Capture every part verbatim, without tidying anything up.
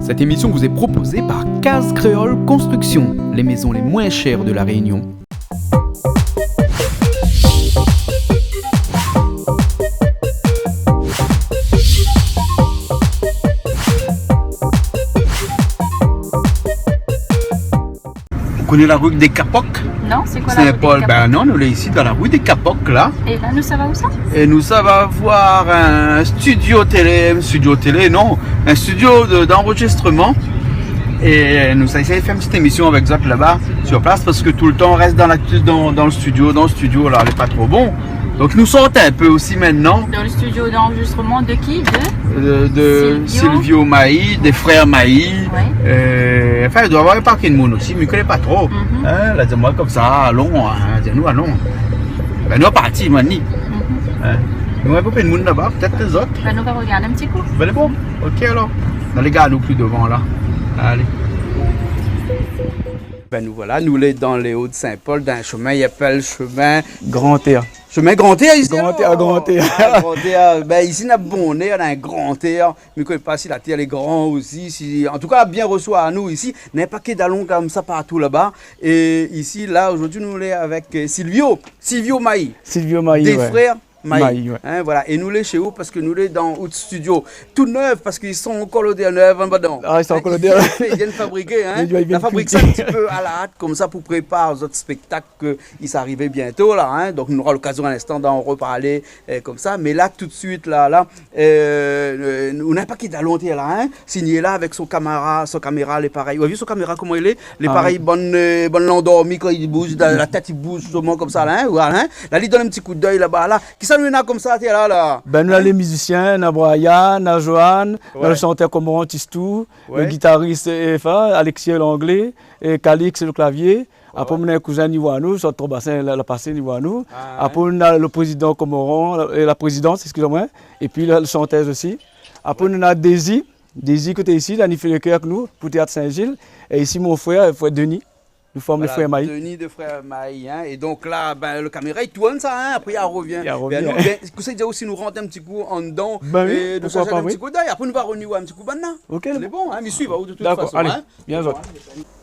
Cette émission vous est proposée par Case Créole Construction, les maisons les moins chères de La Réunion. Ou koné la rue des Capocs ? Non, c'est quoi la rue des Capocs ? Saint-Paul. Ben non, nou lé isi dan la rue des Capocs, la. Et là, nous, ça va où ça ? Et nous, ça va voir un studio télé, un studio télé, non, un studio de, d'enregistrement. Et nous, sa éséy fé une petite émission avec zot là-bas, sur place, parce que tout le temps, on reste dans l'actu-, dans, dans le studio, dans le studio, là, lé pa tro bon. Donc, nou sort un peu aussi maintenant. Dans le studio d'enregistrement de qui ? De ? Euh, de Silvio. Silvio Maï, des frères Maï. Ouais. Euh, enfin, il doit avoir un paquet de monde aussi, mais je connais pas trop. Mhm. Hein, la di amoin konmsa, alon, hein, di anou, alon. Ben, nou la parti, mani. Mhm. Hein. Nou néna in pé de moun laba, pétèt lézot. Ben, nou va regard in ti kou. Ben, lé bon. Ok, alor. Alé, gard anou pli dovan, la. Alé. Ben, nou voilà, nou lé dan lé O de Saint-Paul, dan in shomin, i apèl shomin Grand Air. Shomin Grand Air isi, Grand Air, alor. Grand Air. Ah, Grand Air. Ben, isi, na bon èr, na in gran èr. Mi koné pa si la tèr lé gran osi, si, an tou ka, bien resoi anou isi. Na pa ke dalon konmsa partou laba. É isi, la, zordi, nou lé avèk, euh, Silvio. Silvio Maï. Silvio Maï, ouais. Des frères Maï. Maï, ouais. Hein, voilà. É nou lé shé ou parske nou lé dan out studio. Tout nèf, parske i san ankor lodèr nèv andan. Ah, i san ankor lodèr. Hein, i vien, i vien fabriké, hein. I vien, i vien kuit. La fabrik sa in ti pé a la hat, konmsa, pou prépar zot spéktak ke i sa arivé bientôt la, hein. Donk nou nora lokazion in instan d'en reparler, euh, konmsa. Mé la, tout de suite, la, la, euh, euh, nou na pa ki dalon tèr la, hein. Signé la avèk son kaméra, son kaméra, lé parèy. Ou la vi son kaméra, koman i lé ? Lé parèy, ah, ouais, bann, euh, bann landormi, kan i bouz, la, la tèt i bouz, solman konmsa la, hein. Voilà, hein. La, li donn in ti koudèy laba, la. Kisa nou néna konmsa, tèr la, la ? Ben, nou na lé mizisien, na Brian, na Johan, na le shantèr komoran Tistou, le gitaris, euh, F A, Alexis Langlais, é Calix, le klavié. Apré, nou na in kouzin ni oir anou, sort Tro-Basin, la, la pasé ni oir anou. Ah, ouais. Apré, nou na le prézidan komoran, la, é la prézidans, excusez-moi, épi la, le shantèz osi. Apré, nou na Daisy, Daisy koté isi, la ni fé le kèr avèk nou pou Téat Sin-Zil. É isi, mon frèr, frèr Denis. Nou form lé frèr Maï. Voilà, Denis de frèr Maï, hein. É donk la, ben, le kaméra i tourn sa, hein, apré i rovien. I rovien. Ben, nou, ben, kosa i di osi, nou rant in ti kou andan, ben oui, é nou shèrsh in ti koudèy. Pourquoi pas, oui. Apré, nou va revnir oir in ti kou banna. Ok, lé bon, hein, mi suiv aou de tout fason, hein. D'accord, allez. Bien zot.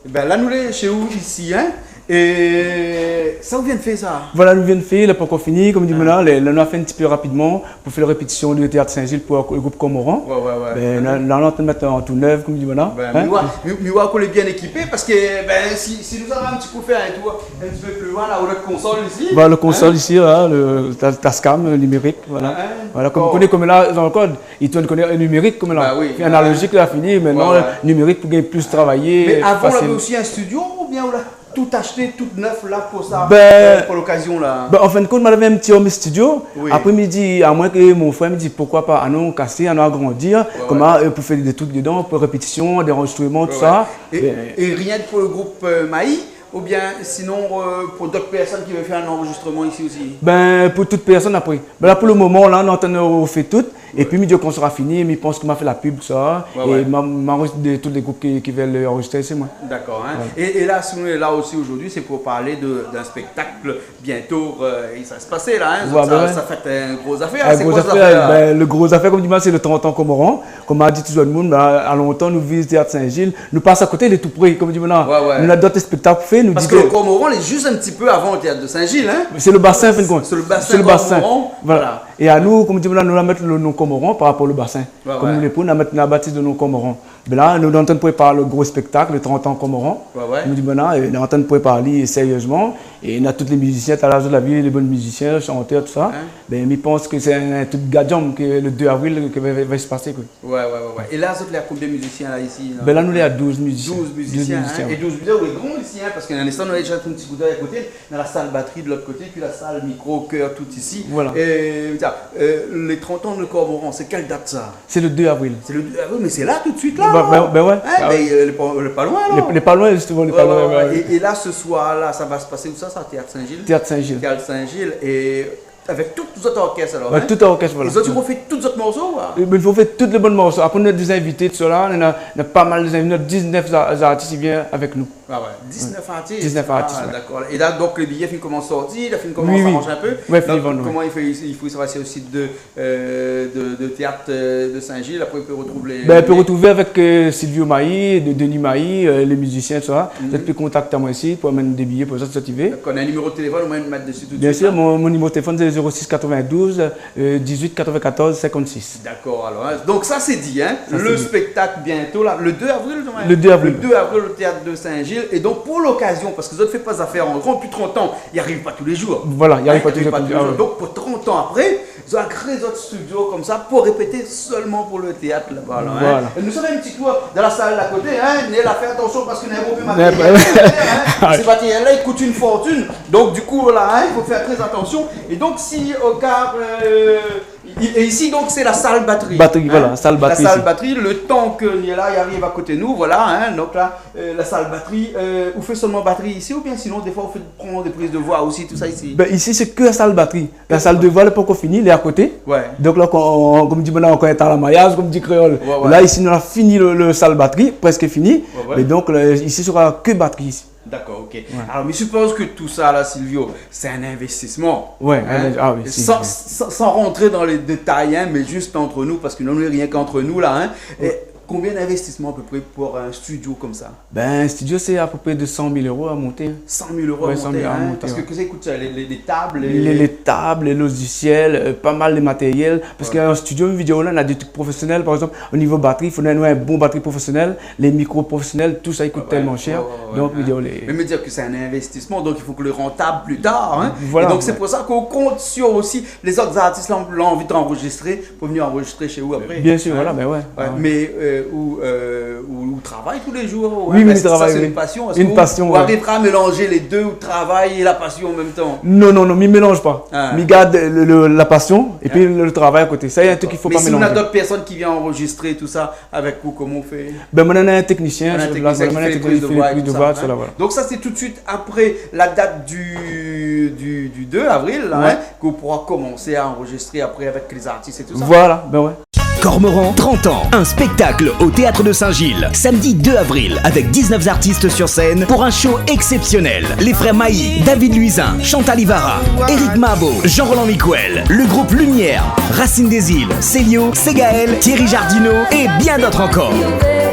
Ében la nou lé shé ou isi, hein. É sa ou vien fé sa ? Voilà, nou vien fé, la pankor fini, konm di, hein, moin la, lé, la nou la fé in ti pé rapidman pou fé la répétision de Téat Sin-Zil pou le group Komoran. Ouais, ouais, ouais. Ben, la, la, nou antrinn mèt an tou nèv, konm di moin la. Ben, hein ? Mi oi, mi, mi oi k'ou lé bien ékipé parske, ben, si, si nou sa in ti kou fé in tour in ti pé pli loin, la, ou lot konsol isi. Voilà, le konsol isi, la, le ta-, Tascam, le nimérik, voilà. Hein ? Voilà, konm ou koné, konm la, Jean-Claude, i tourn, koné, nimérik, konm la. Bah oui, analojik, la fini, mintnan, ouais, ouais, nimérik pou gingn pli travay fasil. Mé avan, ou lavé osi in studio, oubien ou la tout ashté, tout nèf, la, pou sa, ben, euh, pou lokazion, la ? Ben, an fin de kont, moin lavé in ti home studio. Oui. Apré, mi di, amoin ke mon frèr, mi di, pourquoi pas, anon kasé, anon agrandi, ouais, konm, ouais, euh, pou fé dé truk dedan, pou répétision, dé anrozistroman, tout sa. Ouais, ouais. É, ben, é rienk pou le group, euh, Maï ? Oubien sinon, euh, pou dot pèrsone ki vé fé in anrozistroman isi osi ? Ben, pou tout pèrsone apré. Ben la, pou le moman, la, nou antrinn fé tout. Ouais. Épi, mi di, kan sra fini, mi pans ke ma fé la pub, sa. Ouais, é ouais. Ma, ma anrozistr tout le group ki, ki vé anrozistré, sé moin. D'accord, hein. Voilà. É, é la, si nou lé la osi zordi, sé pou parl de, d'in spéktak bientôt, euh, i sa pasé la, hein. Ouais, sa, ben ouais. Sa fé in gro zafèr. In gro zafèr. Sé koi zafèr, la ? Ben, le gro zafèr, konm di moin, sé le trant an Komoran. Konm la di tout le moun, ben, a lontan, nou viv Téat Sin-Zil. Nou pas akoté, lé tou pré, konm di moin la. Ouais, ouais. Nou na dot spéktak pou fé, nou di ke... Parske le Komoran, lé zis in ti pé avan le Téat Sin-Zil, hein. Sé le basin, an fin de kont. Sé le basin Komoran. Sé le basin. Voilà. Voilà. É anou, konm di moin la, nou la mèt le non Komoran par rapor le basin. Ouais, ouais. Konm nou lé pou, nou la mèt, nou la batiz le non Komoran. Ben la, nou, nou antrinn prépar le gro spéktak, le trant an Komoran. Ouais, ouais. Konm di moin la, é nou antrinn prépar ali sériezman. É nou na tout lé mizisien, talèr zot la vi, lé bon mizisien, shantèr, tout sa. Hein ? Ben, mi pans ke sé in, in truk gadjam ke le dé avril ke va, va, va se pasé, koi. Ouais, ouais, ouais, ouais. É la, zot lé a konbien mizisien la isi, la ? Ben la, nou lé a douz mizisien. Douz mizisien, hein. Douz mizisien, ouais. É douz mizisien, ou lé gran isi, hein, parske dan in instan nou la déza in ti koudèy a koté, dan la sal batri de lot koté, épi la sal mikro, kèr, tout isi. Voilà. É, tiens, euh, lé trant an de Komoran, sé kèl dat sa ? Sé le dé avril. Sé le dé avril, mé sé la, tout de suite la, ben, ben, ben ouais. Hein, ah ben, ouais. Lé pa, lé pa loin, la. Lé, lé pa loin, zistoman, lé pa loin, ouais, ouais. É, é la, se soir la, sa va se pasé ousa, sa ? Téat Sin-Zil ? Téat Sin-Zil. Téat Sin-Zil. É Avèk tout zot orkès, alor, in ? Avèk tout orkès, voilà. É zot i fé tout zot morso, koi ? É bin, i fé tout lé bon morso. Apré, nou néna dé zinvité, tousala, nou néna, nou néna pa mal dé zinvité, nou néna diznèf za-, zartis i vien avèk nou. Ah ouais, diznèf artis. Diznèf artis, ouais. Ah, dakor. É la, donk, lé biyé fine komans sorti, la fine komans aranz in pé. Oui, oui. Ouais, fine vann, ouais. Donk, koman i fé, i fo sava si lo sit de, euh, de, de téat, euh, de Saint-Gilles, apré i pé rotrouv lé, bin, i pé rotrouv avèk, euh, Silvio Maï, de-, Denis Maï, euh, lé mizisien, tousala. Mhm. Zot i pé kontakt amoin isi pou amenn dé biyé pou zot, si zot i vé. Dakor, nou néna in niméro de téléfone, nou va mèt dési tout de suit, in. Bien sûr, mon, mon niméro de téléfone, sé le zéro six quatre-vingt-douze, euh, dix-huit quatre-vingt-quatorze cinquante-six. Dakor, alor, in. Donk sa sé di, in. Sa sé di. Le spéktak bientôt, la, le deux avril, non ? Le deux avril. Le deux avril, o téat de Saint-Gilles. É donk, pou lokazion, parske zot i fé pa zafèr an gran, dopi trant an, i ariv pa tou lé zour. Voilà, i ariv pa tou lé zour. In, i ariv pa tou lé zour. Donk, pou trant an apré, zot la kré zot studio konmsa pou répété solman pou le téat laba, la, in. Voilà. É nou sava in ti kou dan la sal a koté, in, mé la, fé atansion parske nou néna bonpé matériel, in. Ouais, bah ouais. Sé matériel-la i kout in fortune. Donk, du kou, la, in, i fo fé trè atansion. É donk, si o ka, euh, i-, é isi, donk, sé la sal batri, in. Batri, voilà, sal batri isi. La sal batri, le tan ke li lé la, li ariv a koté nou, voilà, in. Donk la, euh, la sal batri, euh, ou fé solman batri isi, oubien sinon, défoi, ou fé pran dé priz de voi osi, tousa isi ? Bin, isi, sé ke la sal batri. La sal de voi, lé pankor fini, lé a koté. Ouais. Donk la, kom, kom di, mintnan, ankor in talamayaz, kom di kréol. Ouais, ouais. La, isi, nou la fini le, le sal batri, prèsk fini. Ouais, ouais. Mé donk, la, isi sra ke batri isi. Dakor, OK. Ouais. Alor, mi sipoz ke tousala, Silvio, sé in investisman. Ouais, in ? Ah oui, si, si. San, san, san rant dan lé détay, in, mé zis ant nou, parske nou, nou lé rienk ant nou la, in. Ouais. É konbien d'investisman a pé pré pou in studio konmsa ? Bin, studio, sé a pé pré de san mil euro a monté, in. San mil euro a monté, in. Ouais, san mil euro a monté, ouais. Parske kosa i kout sa, lé, lé, lé tab, lé, lé tab, lé lozisièl, euh, pa mal de matériel. Parske in studio, in vidéo la, nou néna dé trik profésionèl, par égzanp, o nivo batri, i fo nou néna in bon batri profésionèl, lé mikro profésionèl, tousa i kout tèlman shèr. Ouais, ouais, ouais. Donk, vidéo, lé... Mé, mé dir ke sé in investisman, donk i fo ke lé rantab pli tar, in. Voilà, ouais. É donk, sé pou sa k'ou kont si osi lé zot artis la, la anvi anrozistré, pou vni anrozistré shé ou apré. Bien sûr, voilà, bin ouais. Ouais, mé, euh, ou, euh, ou, ou travay tou lé zour, ou... Oui, oui, mi travay, oui. Sa sé in pasion, parske ou, ou ariv a mélanz lé dé, ou travay é la pasion an mèm tan ? Non, non, non, mi mélanz pa. Ah. Mi gard le, le, la pasion épi le, le travay a koté. Dakor. Sa, sé in trik i fo pa mélanzé. Mé si ou néna dot pèrsone ki vien anrozistré tousa avèk ou, koman ou fé ? Bin, moin néna in téknisien, in téknisien ki fé lé priz de voi é tousa, in. Voilà. Donk sa, sé tout de suit apré la dat du, du, du deux avril, la, in, k'ou poura komansé a anrozistré apré avèk lé zartis é tousa. Voilà, bin ouais. Cormoran, trente ans, un spectacle au Théâtre de Saint-Gilles, samedi deux avril, avec dix-neuf artistes sur scène pour un show exceptionnel. Les frères Mailly, David Louisin, Chantal Ivara, Eric Mabo, Jean-Roland Miquel, le groupe Lumière, Racine des Îles, Célio, Ségaël, Thierry Jardineau et bien d'autres encore.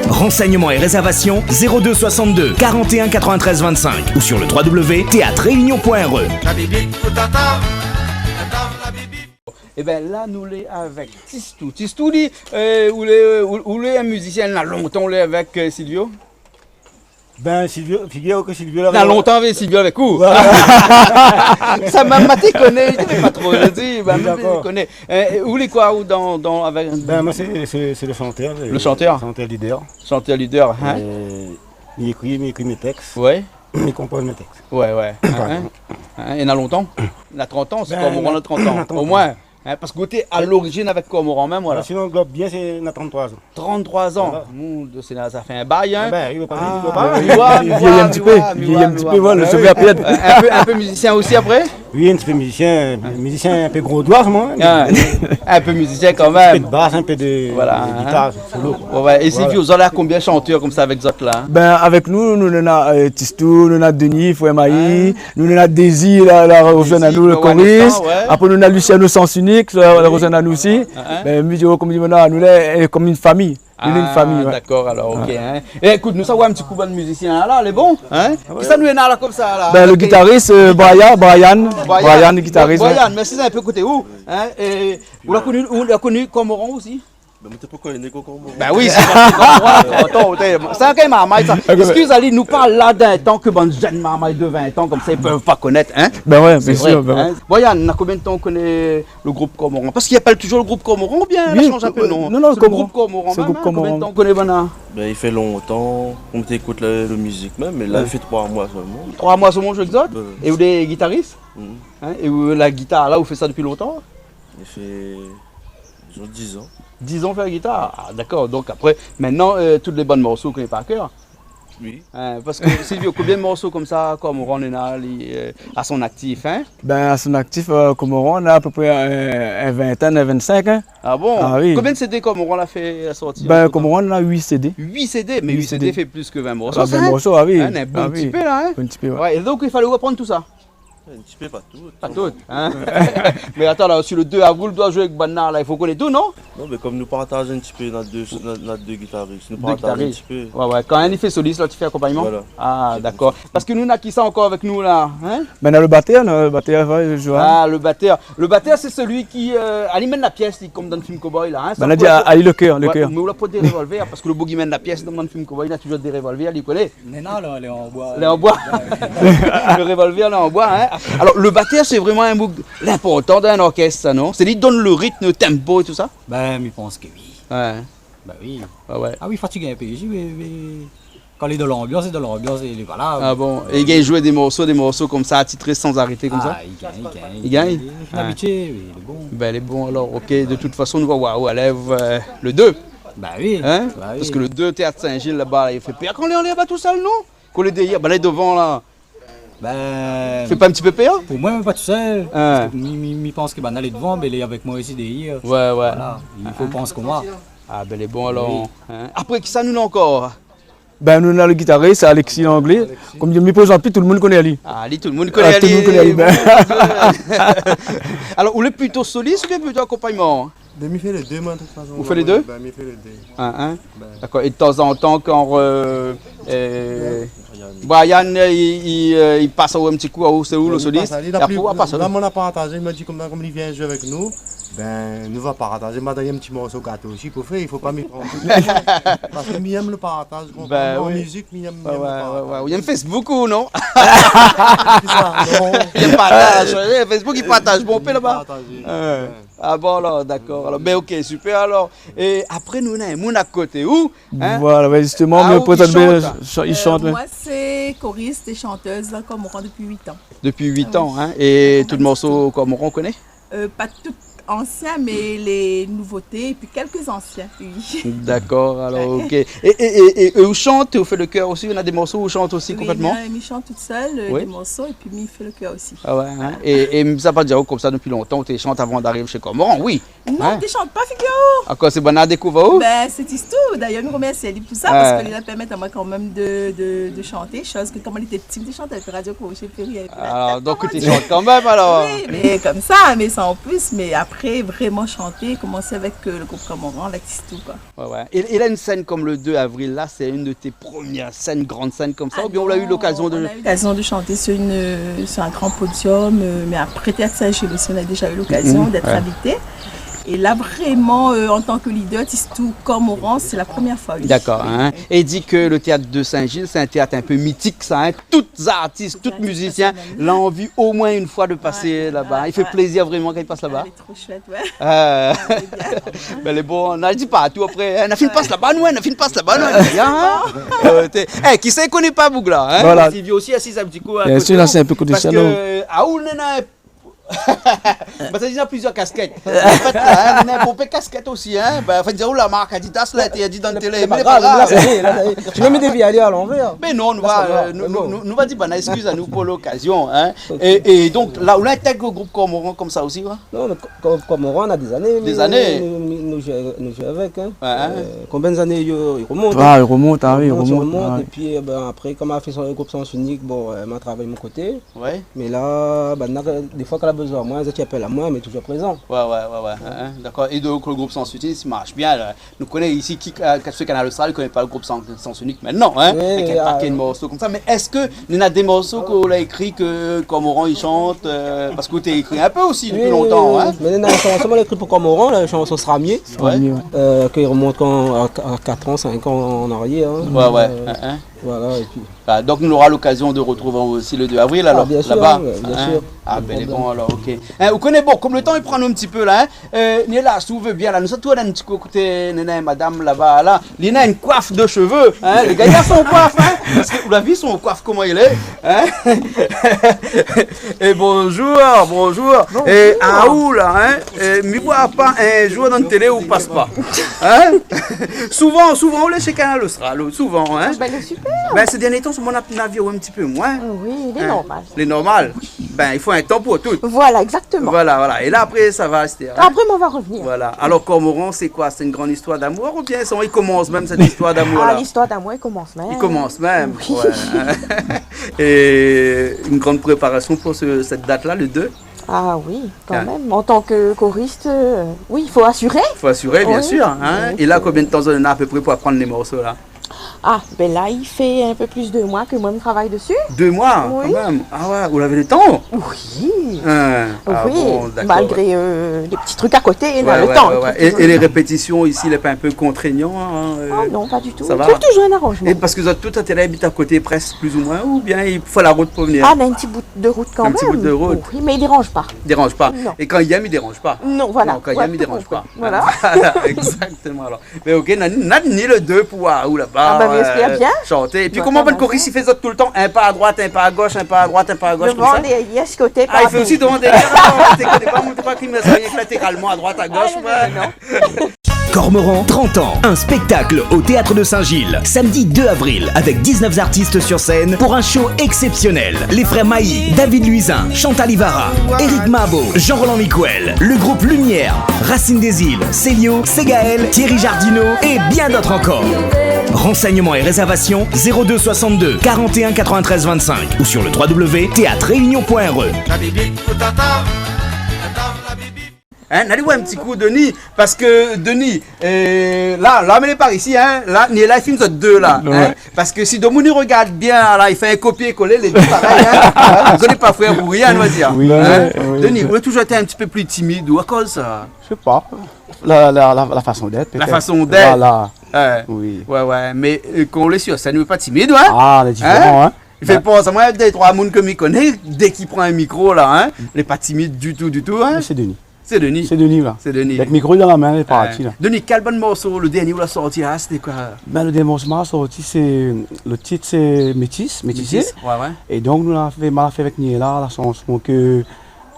Renseignements et réservations, zéro deux soixante-deux quarante et un quatre-vingt-treize vingt-cinq ou sur le trois W théâtre réunion point R E. Ébin, la, nou lé avèk Tistou. Tistou, li, euh, ou lé, ou, ou lé in mizisien, na lontan ou lé avèk, euh, Silvio ? Bin, Silvio, figir aou ke Silvio la... Na lontan avèk Silvio avèk ou. Voilà. Sa, ma, ma té koné, mi té pa tro di, ma, ma té koné. Dakor. Euh, ou lé koi, ou, dan, dan, avèk... Bin, moin, sé, sé, sé le shantèr, le shantèr. Shantèr leader. Shantèr leader, in. Euh, mi ékri, mi ékri mé tèks. Ouais. Mi konpoz mé tèks. Ouais, ouais. Pardon. In, in. In, é na lontan ? Na trant an, sé... Bin, Cormoran, na trant an. Na trant an. Omoin. In, parske ou té a lorizin avèk Cormoran mèm, voilà. Sinon, glob bien, sé, na trant-troi an. Trant-troi an. Voilà. Moun, sé la, sa fé in bay, in. Ah bin, i vé pa, i vé pa. Ah, mi voi, mi voi, mi voi. Mi vièyi in ti pé, mi vièyi in ti pé, voilà, lo shové a pèrd. In pé, in pé mizisien osi apré ? Oui, in ti pé mizisien, mizisien in pé gro doi, moin, in. Ah, in pé mizisien kan mèm. In pé de bas, in pé de, de gitar solo, koi. Voilà. Ouais, ouais. É Silvio, zot la konbien shantèr konmsa avèk zot la ? Bin, avèk nou, nou néna, euh, Tistou, nou néna Denis, frèr Maï, nou néna Désir, la, la, Désir, rozoinn anou, le koris. Ouais. Apré, nou néna Luciano Sens Unique, la, la rozoinn anou osi. Bin, mi di, kom di, nou lé, euh, kom in fami. Nou lé in fami, ouais. Ah, dakor, alor, OK, in. É, ékout, nou sa oir in ti kou bann mizisien la, lé bon, in ? Ah ouais. Kisa nou néna la konmsa la ? Bin, le gitaris, euh, Brian, Brian. Brian. Brian, le gitaris, ouais. Brian, mèrsi, in pé koté ou, in ? É ou la koni, ou la koni Cormoran osi ? Bin, mi té pa koné Cormoran. Bin oui, sé pa, trant an, ou té, sa kan mèm marmay sa. Eskiz ali, nou parl la d'in tan ke bann jenn marmay de vin an konmsa, i pé pa konèt, in ? Bin ouais, bien sûr, bin ouais. Sé vré, in ? Brian, na konbien d'tan ou koné le group Cormoran ? Parske i apèl touzour le group Cormoran oubien la shanz in pé non ? Oui, euh, non, non, sé le group Cormoran. Sé le group Cormoran. Konbien d'tan ou koné banna ? Bin, i fé lontan, kom té ékout le, le mizik mèm, mé la, i fé troi moi solman. Troi moi solman ou zoué avèk zot ? Ouais. É ou lé gitaris ? Mhm. In ? É ou, la gitar la, ou fé sa dopi lontan ? I fé, dizon, diz an. Diz an ou fé la gitar ? Ah, dakor. Donk apré, mintnan, euh, tout lé bann morso ou koné par kèr ? Oui. Hein, parske Silvio, konbien morso konmsa Komoran néna, li, euh, a son aktif, hein ? Ben, a son aktif, euh, Komoran, na apépré, euh, in vintèn, in vintsenk, hein. Ah bon ? Ah oui. Konbien de CD Komoran la fé, la sorti an total ? Ben, Komoran na uit CD. Uit CD, mé uit CD i fé plis ke vin morso, hein ? Vin morso, ah oui. Hein, in bon ti pé la, hein ? Bon ti pé, ouais. Ouais, é donk i falé aprann tousa. In ti pé, pa tout. Pa tout, hein ? Mé atann, la, si le dé avril ou doi zoué avèk banna la, i fo koné tout, non ? Non, mé konm nou partaz in ti pé, nou na dé, nou na, nou na dé gitaris. Nou partaz in ti pé. Dé gitaris. Ouais, ouais. Kan inn i fé solis, lot i fé akonpagnman. Voilà. Ah, dakor. Parske nou na kisa ankor avèk nou la, hein ? Ben, na le batèr, na le batèr, ouais, je vois. Ah, le batèr. Le batèr, sé sélui ki, euh, li mèn la piès, li, konm dan le film Cowboy la, hein. Ben, sa la di, ah, ah, le kèr, le kèr. Ouais, mé ou la pa dé révolvèr, parske le boug i mèn la piès dan le film Cowboy, li na touzour dé révolvèr, li koné. Néna, la, lé an boi. Lé an boi. Le révolvèr, lé an boi, hein. Alor, le batèr, sé vréman in boug inportan dan in orkès, sa, non ? Sé li i donn le ritm, le tempo é tousa ? Ben, mi pans ke oui. Ouais. Ben oui. Ouais, ouais. Ah oui, fatigé in pé, mé, mé kan lé dan lanbians, lé dan lanbians, lé, voilà. Ah bon ? É li gingn zoué dé morso, dé morso konmsa, atitré san arété konmsa ? Ah, li gingn, li gingn. Li gingn ? Li lé abitié, oui, lé bon. Ben, lé bon, alor, ok, de tout fason, nou va, wa-, wa-, lèv, euh, le dé. Ben oui. Hein ? Ben oui. Parske le dé, Téat Sin-Zil, laba, i fé pèr kan lé anlèr laba tousèl, non ? Kan lé dèrièr, ben, lé dovan, la. Ben, fé pa in ti pé pèr ? Pou moin, mé pa tousèl. Hein. Parske mi, mi, mi pans ke banna lé dovan, mé lé avèk moin osi dèrièr. Ouais, ouais. Voilà. I fo pans konm moin. Ah, ben, lé bon, alor. Oui. Hein. Apré, kisa nou néna ankor ? Ben, nou néna le gitaris, Alexis Langlais. Alexis. Konm mi prézant pi, tout le moun i koné ali. Ah, li, tout le moun i koné ali. Ah, tout le moun i koné ali, ben. Alor, ou lé plito solis oubien plito akonpagnman ? Ben, mi fé lé dé, moin, de tout fason. Ou fé lé dé ? Ouais, ben, mi fé lé dé. Hein, hein. Ben. Dakor. É de tanzantan, kan, euh, euh, Brian, euh, i, i, euh, i pas in ti kou, ou sé ou le solis ? Ben, li pas, li la, apré, ou la pas, la, moin la partazé, li la di konmsa, konm li vien zoué avèk nou, ben, nou va partazé. Ma done in ti morso gato osi pou fé, i fo pa mi pran. Parske mi èm le partaz, konpran ? Ben, an mizik, mi èm, mi èm le partaz. Ouais, ouais, ouais. Ou èm Facebook ou non ? Kisa ? Non. Li partaz, ouais, Facebook, li partaz. Bon, pé laba. Partazé. Ouais. Ah bon, alor, dakor. Alor, ben, ok, super, alor. É apré, nou néna in moun a koté ou, hein ? Voilà, ben, justement, ah, mi prézant, i shant, ouais. Euh, moin, sé korist é shantèz, la, Komoran dopi uit an. Dopi uit an, hein ? Ah oui. É tout morso Komoran, ou koné ? Euh, pa tout ansien, mé lé nouvoté, épi kèlk ansien, oui. Dakor, alor, ok. É, é, é, é, é ou shant, ou fé le kèr osi, ou néna dé morso ou shant osi ? Oui, konplètman. Mi, mi shant tout sèl, euh, dé morso, épi mi fé le kèr osi. Ah ouais, hein ? É, é sa pa di aou konmsa dopi lontan, ou té shant avan d'ariv shé Komoran, oui. Non, mi té shant pa, figir aou. Akoz sé banna la dékouv aou ? Ben, sé Tistou. Dayèr, mi romèrsi ali pou sa, parske li la pèrmèt amoin kanmèm de, de, de shanté, shoz ke kan moin lété pti, mi té shant avèk Radio Crochet Ferry, avèk la radio. Ah, donk ou té shant kanmèm, alor. Oui, mé konmsa, mé sa an plis. Mé apré, vréman shanté, komansé avèk, euh, le group Komoran, avèk Tistou, koi. Ouais, ouais. É, é la, in sèn konm le dé avril, la, sé inn de tes premières scènes, grandes scènes comme ça, oubien ou la u lokazion de... Alor, nou la u lokazion de shanté sur une, euh, sur un grand podium, euh, mé apré Téat Sin-Zil osi, nou la déza u lokazion d'èt invité. É la, vréman, euh, an tan ke leader, Tistou Komoran, sé la promièr foi, oui. Dakor, hein. É di ke le téat de Sin-Zil, sé in téat in pé mitik, sa, hein. Tout zartis, tout mizisien, la anvi omoin in foi de pasé laba. Ouais, ouais. I fé plézir vréman kan i pas laba. Tro shouèt, ouais. Euh, ben, lé bon, na di pa tou apré, hein, na fine pas laba, nou, hein, na fine pas laba, nou, hein, bien, hein. Euh, té, eh, kisa i koné pa boug la, hein ? Voilà. Silvio osi asiz in ti kou a koté. Bien sûr, la, sé in pé koté shalon. Parske, euh, ah, ou néna, ben, sa di, na plizièr kaskèt. An fèt, la, hein, nou néna bonpé kaskèt osi, hein. Ben, an fèt, ou la mark Adidas, la, té di dan le télé, mé pa grav, la, sa i lé, la, sa i lé. Ti mèt dévi alé a lanvèr. Mé non, nou va, euh, nou, nou, nou, nou va di, ben, eskiz anou pou lokazion, hein. É, é donk, la, ou la intèg le group Komoran konmsa osi, ouais ? Non, mé Ko-, Ko-, Komoran, na dé zané, nou, nou, nou zoué, nou zoué avèk, hein. Ouais, hein. Euh, konbien zané i, i romont, hein ? Ah, i romont, ah oui, i romont, i romont, ouais. Épi, euh, ben, apré, kan ma fé son, le group Sens Unique, bon, euh, ma travay mon koté. Ouais. Mé la, ben, na, défoi, kan la bezoin amoin, zot i apèl amoin, mé touzour prézan. Ouais, ouais, ouais, ouais, hein, hein, dakor. É donk, le group Sens Unique i marsh bien, la. Nou koné isi ki, euh, sak i ékout Kanal Austral, i koné pa le group Sens, Sens Unique mintnan, hein, avèk in pakèt de morso konmsa. Mé èske néna dé morso ke ou la ékri ke Komoran i shant, euh, parske ou té ékri in pé osi dopi lontan, hein ? Oui, oui, oui. Mé néna in shanson moin la ékri pou Komoran, la shanson Sramié. Sramié, ouais. Euh, ke i romont kan, a, a kat an, sink an an arièr, hein. Ouais, ouais, euh, hein, hein. Voilà, épi... Ah, donk nou nora lokazion de retrouv aou osi le dé avril, alor, laba, hein ? Ah, bien sûr, ouais, bien sûr. Ah, ben, lé bon, alor, ok. Hein, ou koné, bon, konm le tan i pran anou in ti pé la, hein, euh, Néla, si ou vé bien, la, nou sa tourn in ti kou koté, néna in madam laba, la, li néna in koif de shové, hein, lé gayar son koif, hein, parske ou la vi son koif koman i lé, hein. É bonjour, bonjour. Bonjour. É aou la, hein, é mi voi pa in zour dan télé ou pas pa, hein. Souvan, souvan, ou lé shé Kanal Austral, souvan, hein. Ah, ben, lé super. Bin, sé dernié tan, mon na-, navi in ti pé moin. Oui, lé normal. Lé normal. Bin, i fo in tan pou tout. Voilà, exactement. Voilà, voilà. É la, apré, sa va rété, in. Apré, mi sa rovnir. Voilà. Alor, Cormoran, sé koi ? Sé in gran istoir d'amour oubien sa i komans mèm, sèt istoir d'amour-la ? Ah, l'istoir d'amour, i komans mèm. I komans mèm, oui. Ouais. É in gran préparasion pou se-, sèt dat-la, le dé ? Ah oui, kan mèm. An tan ke korist, euh, oui, i fo asiré. I fo asiré, bien sir, in. Oui. É la, konbien d'tan zot néna apépré pou aprann lé morso, la ? Ah, bin la, i fé in pé plis de dé moi ke moin mi travay dési. Dé moi, kan mèm ? Oui. Ah ouais, ou lavé le tan ? Oui. In. Ah bon, dakor. Oui, malgré, euh, dé ti trik a koté, na le tan. Ouais, ouais, ouais. É, é lé répétision isi, lé pa in pé kontrényan, in, euh, sa va ? Ah non, pa ditou. I trouv touzour in aranzman. É parske zot tout, zot lé la, i abit a koté, prèsk, pli ou moin, oubien i fo la rout pou vnir ? Ah, na in ti bout de rout kan mèm. In ti bout de rout. Oui, mé i déranz pa. I déranz pa. Non. É kan i yèm, i déranz pa. Non, voilà. Non, kan i yèm, i déranz pa. Ouais, ou la konpri. Voilà. Voilà, exactement, alor. Mé OK, na, na ni le dé pou, ah, ou laba, ah, bin, mi éspèr bien. Shanté. Épi, koman bann korist i fé, zot toultan, in pa a droit, in pa a gosh, in pa a droit, in pa a gosh, konmsa ? Dovan, dèrièr, koté, partou. Ah, i fé osi dovan, dèrièr, alor, té koné pa, moin té kroi ki mèt rienk latéralement, a droit, a gosh, moin. Ah, non, non, non. Cormoran, trente ans, un spectacle au Théâtre de Saint-Gilles, samedi deux avril, avec dix-neuf artistes sur scène pour un show exceptionnel. Les frères Mailly, David Louisin, Chantal Ivara, Eric Mabo, Jean-Roland Miquel, le groupe Lumière, Racine des Îles, Célio, Ségaël, Thierry Jardinot et bien d'autres encore. Renseignements et réservations, zéro deux soixante-deux quarante et un quatre-vingt-treize vingt-cinq ou sur le trois W théâtre réunion point R E. In, alé oir in ti kou Denis, parske Denis, euh, la, la, mi lé par isi, in, la, ni la, i fim zot dé la, in. Ouais. Parske si domoun i rogard bien, la, i fé in kopié-kolé, lé dé parèy, in. In, zot lé pa frèr pou rien, nou va dir. Oui, oui. Denis, ou la touzour été in ti pé pli timid, ou akoz sa ? Je sais pas. La, la, la, la façon d'être, peut-être. La façon d'être. Voilà. Ouais. Oui. Ouais, ouais. Mé, euh, kan ou lé sir sèn, ou lé pa timid, ou, in ? Ah, lé diféran, in. I fé pans amoin, dé troi moun ke mi koné, dèk i pran in mikro, la, in, lé pa timid ditou, ditou, in. Mé sé Denis. Sé Denis. Sé Denis, la. Sé Denis. Avèk mikro dan la min, lé parti, la. Denis, kèl bann morso, le dernié ou la sorti, la, sété koi ? Bin, le dernié morso ma sorti, sé, le tit, sé Métis, Métisé. Métis, ouais, ouais. É donk, nou la fé, ma la fé avèk Niela, la shanson ke,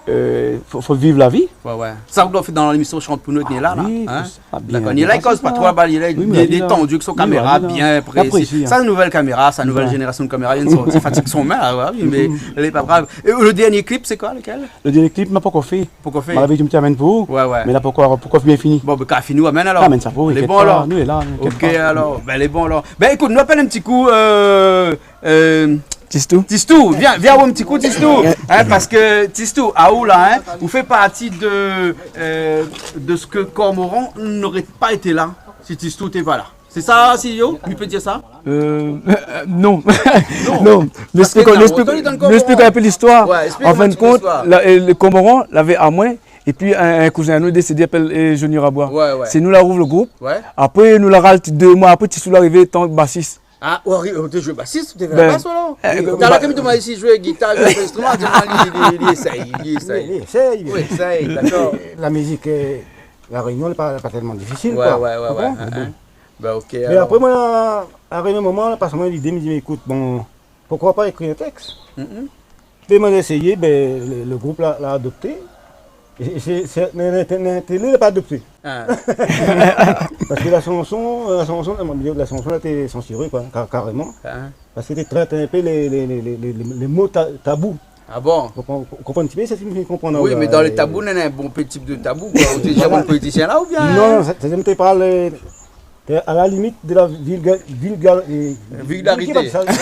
euh, fo, fo viv la vi. Ouais, ouais. Sa, ou la fé dan lémision Shant pou nou avèk Niela, la, in ? Ah oui, pou sa, bien, bien, bien. Dakor. Niela, li koz pa tro, ba, li lé, li lé détandu, avèk son kaméra bien prési. Oui, oui, la, la. Sa, nouvèl kaméra, sa, nouvèl zénérasion de kaméra, i vien sorti, fatig son min, la, ouais, oui, mé lé pa grav. É le dernié klip, sé koi, lekèl ? Le dernié klip, ma pankor fé. Pankor fé. Ma lavé di mi té amenn pou ou. Ouais, ouais. Mé la pankor, pankor bien fini. Bon, bin, kan fini, ou amenn alor. Amenn sa pou ou, inkièt pa, nou lé la, inkièt pa. Lé bon, alor. OK, alor. Bin, lé bon, alor. Bin, ékout, nou apèl in ti kou, euh, euh, Tistou. Tistou, vien, vien oir in ti kou, Tistou. In, parske Tistou, aou la, in, ou fé parti de, euh, de sak Cormoran noré pa été la si Tistou té pa la. Sé sa, Silio ? Mi pé dir sa ? Euh, non. Non. Non. Parske mi ésplik, non, mi ésplik, atann, mi ésplik in pé listoir. Ouais, ésplik in ti pé listoir. An fin de kont, la, euh, le Cormoran lavé amoin, épi in, in kouzin anou désédé, i apèl, euh, Johnny Rabois. Ouais, ouais. Sé nou la rouv le group. Ouais. Apré, nou la ral dé moi apré, Tistou la arivé an tan ke basis. Ah, ou ariv, ou té zoué basis, ou té fé la bas, alor ? Bin, euh, oui. Talèr ke mi domann si i zoué gitar, zoué instriman, mi di, li, li, li éséy. Li, li éséy. Oui, éséy, dakor. La mizik, euh, La Rényon, lé pa, pa tèlman difisil, koi. Ouais, ouais, ouais. Konpran ? Mé bon. Bin, OK, alor. Mé apré, moin, ariv in moman, la, parske moin, lidé, mi di, mé ékout, bon, poukoi pa ékri in tèks ? Mm, mm. Mé moin la éséyé, bin, le, le group la, la adopté. É, é sé, sé, mé, mé, mé, mé, li la pa adopté. Ah. Parske la shanson, la shanson, la shanson la été sansiré, koi, ka-, karéman. Ah. Parske té trèt in pé lé, lé, lé mo ta-, tabou. Ah bon ? Konpran, konpran in ti pé, sa, si mi konpran, oui, la, mé dan lé tabou, néna in bonpé tip de tabou, koi. Ou té di amoin politisien la, oubien ? Non, sa, sa, mi té parl, euh, Té a la limit de la vulga-, vulga-, euh, vulgarité. Vulgarité. Vulgarité.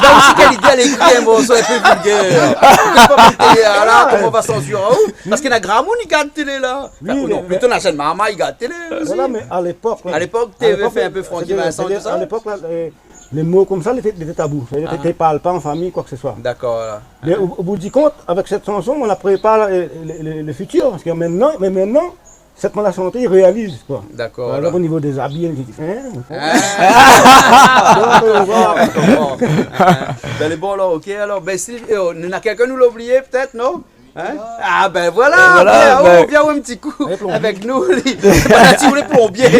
Donk, si kalité, èl ékri in morso in pé vulgèr. Ou pé pa mèt télé la, koman va sansir aou ? Parske na gramoun i gard télé la. Oui, mé plito na jenn marmay i gard télé osi. Voilà, mé a lépok, a lépok, té vé fé in pé Francky Vincent, tousa. A lépok, la, euh, lé mo konmsa, lété, lété tabou. Sétadir, té, té parl pa an famiy, koi ke se soi. Dakor, voilà. Mé o, o bout di kont, avèk sèt shanson, nou la prépar, euh, le, le, le fitir. Parske mintnan, mé mintnan, sèt moman la shanté, i réaliz, koi. Dakor, voilà. Par égzanp, o nivo dé zabi, in. Ah. Donk, euh, voilà. Bin, lé bon, alor, OK, alor. Bin, si, euh, na kèlkin nou la oublié, pétèt, non ? Hein ? Ah ben voilà, vien, oh, vien in ti kou avèk nou, li. Voilà, si ou lé plonbié.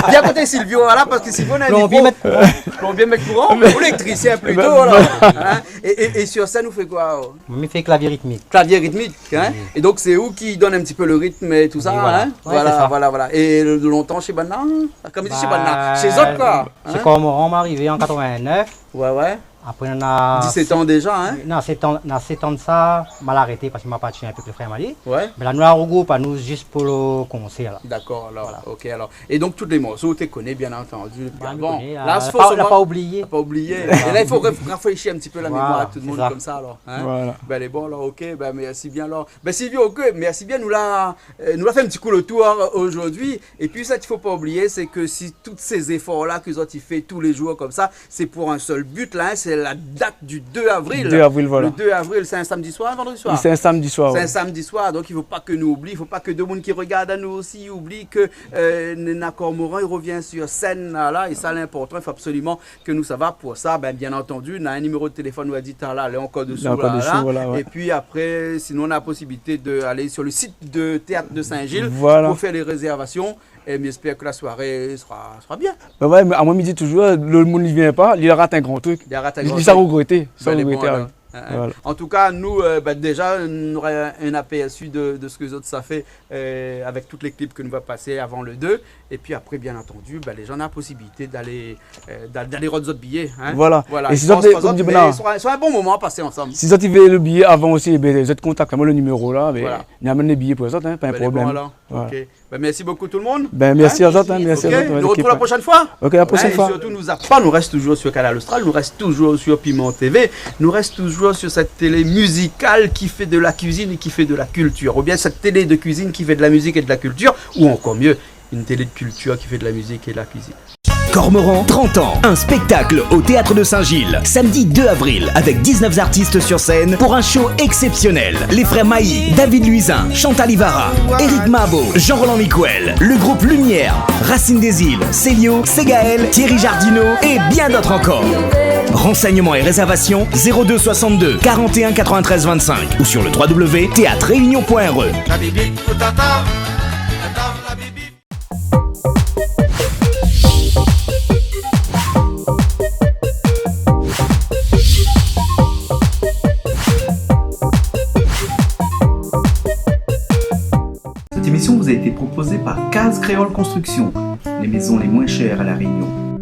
Vien koté Silvio, voilà, parske Silvio, nou la di plonbié, mèt kouran. Plonbié, mèt kouran, ou éléktrisien plito, alor. Hein ? É, é, é sur sèn, ou fé koi, oh ? Moin, mi fé klavié ritmik. Klavié ritmik, hein ? Oui. É donk, sé ou ki donn in ti pé le ritm é tousa, hein ? Oui, voilà. Ouais, voilà, voilà. É lontan shé banna, hein ? Konm i di, shé banna, shé zot, koi. Shé Kormoran, moin la arivé an quatre-vingt-neuf. Ouais, ouais. Apré, nou na disèt an déza, hein ? Non, sèt an, na sèt an de sa, moin la arété parske moin la parti in pé avèk le frèr Mali. Ouais. Mé la, nou la regroup anou zis pou le konsèr, la. Dakor, alor. Voilà. OK, alor. É donk, tout lé morso, ou té koné, bien antandu, dopi avan. Moin té koné, la, la pa, la pa oublié. La pa oublié. É la, i fo raf-, rafréshi in ti pé la mémoir a tout le moun konmsa, alor, hein ? Voilà. Ben, lé bon, alor, OK, ben, mèrsi bien, alor. Ben, Silvio, OK, mèrsi bien, nou la, euh, nou la fé in ti kou le tour, euh, zordi. É pi, sak i fo pa oublié, sé ke si tout sé zéfor-la ke zot i fé tou lé zour konmsa, sé pou in sèl but, la, hein, sé la dat du deux avril. Deux avril, voilà. Le deux avril, sé in samdi soir, in vandredi soir ? Oui, sé in samdi soir, ouais. Sé in samdi soir, donk i fo pa ke nou oubli, i fo pa ke demoun ki regard anou osi i oubli ke, euh, Nena Kormoran i revien sur sèn, la, la, é sa, lé inportan, i fo absoliman ke nou sava pou sa. Ben, bien antandu, na in niméro de téléfone, ou la di talèr, lé ankor desou, lé ankor la, desou, la. Voilà, ouais. É pi apré, sinon, ou na la posibilité de alé sur le site de Théâtre de Saint-Gilles, voilà, pou fé lé rézèrvasion. É mi éspèr ke la soiré sra, sra bien. Ben ouais, mé amoin, mi di touzour, le moun i vien pa, li rat in gran trik. Li rat in gran trik. Li sa regrété, sa regrété, ah oui. Hein, hein. Voilà. An tou ka, nou, euh, ben, déza, nou nora in apèrsu de, de sak zot sa fé, euh, avèk tout lé klip ke nou va pasé avan le deux. É pi apré, bien antandu, ben, lé zan na la posibilité d'alé, euh, d'a-, d'alé rod zot biyé, hein. Voilà. Voilà. É si zot, konm di, mé sra, sra in bon moman a pasé ansanm. Si zot i vé le biyé avan osi, ben, zot i kontakt amoin, le niméro la, ben, voilà, mi amenn le biyé pou zot, hein, pa in problèm. Ben, lé bon, alor. Voilà. OK. Ben, mèrsi bokou tout le moun. Ben, mèrsi a zot, hein, mèrsi a zot, ouais, lékip, hein. Hein, nou retrouv la proshèn foi. OK, la proshèn foi. Hein, é sirtou, nou zap pa, nou rès touzour sur Kanal Austral, nou rès touzour sur Piment TV, nou rès touzour sur sèt télé mizikal ki fé de la kuizine é ki fé de la kiltir, oubien sèt télé de kuizine ki fé de la mizik é de la kiltir, ou ankor myé, in télé de kiltir ki fé de la mizik é de la kuizine. Cormoran, trente ans, un spectacle au Théâtre de Saint-Gilles, samedi deux avril, avec dix-neuf artistes sur scène pour un show exceptionnel. Les frères Mailly, David Louisin, Chantal Ivara, Eric Mabo, Jean-Roland Miquel, le groupe Lumière, Racine des Îles, Célio, Ségaël, Thierry Jardinot et bien d'autres encore. Renseignements et réservations, zéro deux soixante-deux quarante et un quatre-vingt-treize vingt-cinq ou sur le trois W théâtre réunion point R E. Cette émission vous a été proposée par Case Créole Construction, les maisons les moins chères à La Réunion.